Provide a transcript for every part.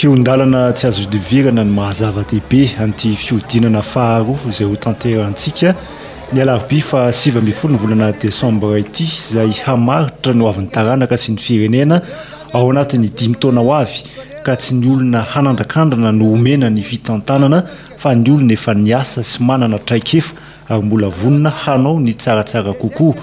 Kihon-dalana tsy azo ihodivirana ny maha zava-dehibe an'ity fihodinana faharoa izay hotanterahantsika ny alarobia faha 19 ny volana desambra ity izay hamaritra ny hoavin'ny taranaka sy ny firenena ao anatin'ny dimy taona ho avy ka tsy ny olona hanandrakandrana no omena ny fitantanana fa ny olona efa niasa sy manana traikefa ary mbola vonona hanao ny tsaratsara kokoa.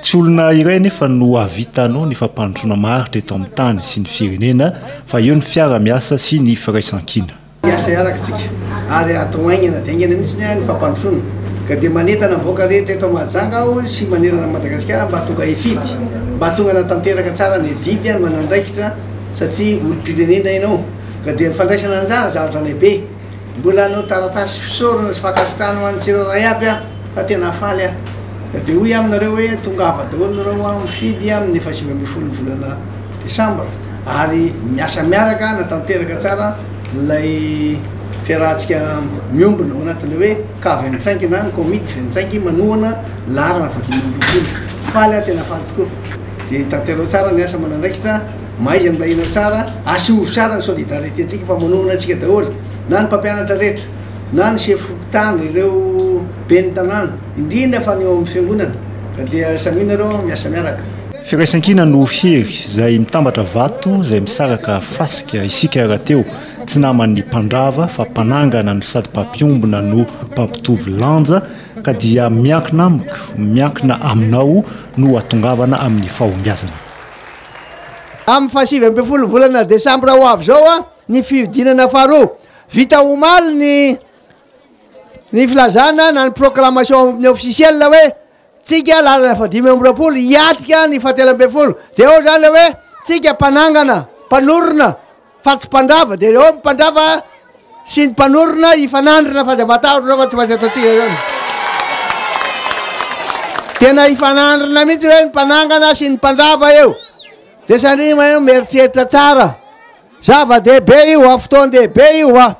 Tsy olona iray anefa no hahavita hanao ny fampandrosoana maharitra eto amin'ny tany sy ny firenena fa eo ny fiara-miasa sy ny firaisankina. Hiasa hiaraka isika ary hatao haingana dia haingana mihitsy ny fampandrosoana ka dia manentana ny vahoaka rehetra eto Mahajanga aho sy manerana an'i Madagasikara mba tonga hifidy, mba tonga hanatanteraka tsara ny adidy ny manandraikitra satria olom-pirenena ianao ka dia ny fandraisana anjara zavatra lehibe. Mbola hanao taratasy fisaorana sy fankasitrahana ho an'ny tsirairay aby aho fa tena faly aho. Ka dia hoy aho aminareo hoe tongava daholo nareo aho mifidy amin'ny faha 19 volana desambra ary miasa miaraka hanatanteraka tsara ilay fiarahantsika miombona ao anatin'ilay hoe K 25 na ny komity 25 manohana laharana faha 25. Faly aho tena faly tokoa. Dia tanterao tsara ny asa aman'andraikitra. Mahaiza milahina tsara, asehovy tsara ny solidarité ntsika fa manohana antsika daholo na ny mpampianatra rehetra, na ny sefo fokontany, ireo ben'ny tanàna, indrindra fa ny eo amin'ny fiangonana ka dia samia nareo miasa miaraka. Firaisankina no hery izay mitambatra vato izay misaraka fasika, isika rahateo tsy naman'ny mpandrava fa mpanangana no sady mpampiombona no mpampitovy lanja ka dia miankina amiko, miankina aminao no hatongavana amin'ny fahombiazana. Amin'ny faha 19 volana desambra ho avy izao ny fihodinana faharoa. Vita omaly ny ny filazana na ny proclamation amin'ny officiel hoe tsika lalana faha 25 hiatrika ny faha 13. Dia eo izany ilay hoe tsika mpanangana, mpanorina Fa tsy mpandrava dia eo ny mpandrava sy ny mpanorina hifanandrina fa aza matahotra nareo fa tsy maintsy ataontsika izany. Tena hifanandrina mihitsy hoe ny mpanangana sy ny mpandrava eo. Dia sandrima eo mieritreritra tsara. Zava-dehibe io a, fotoan-dehibe io a.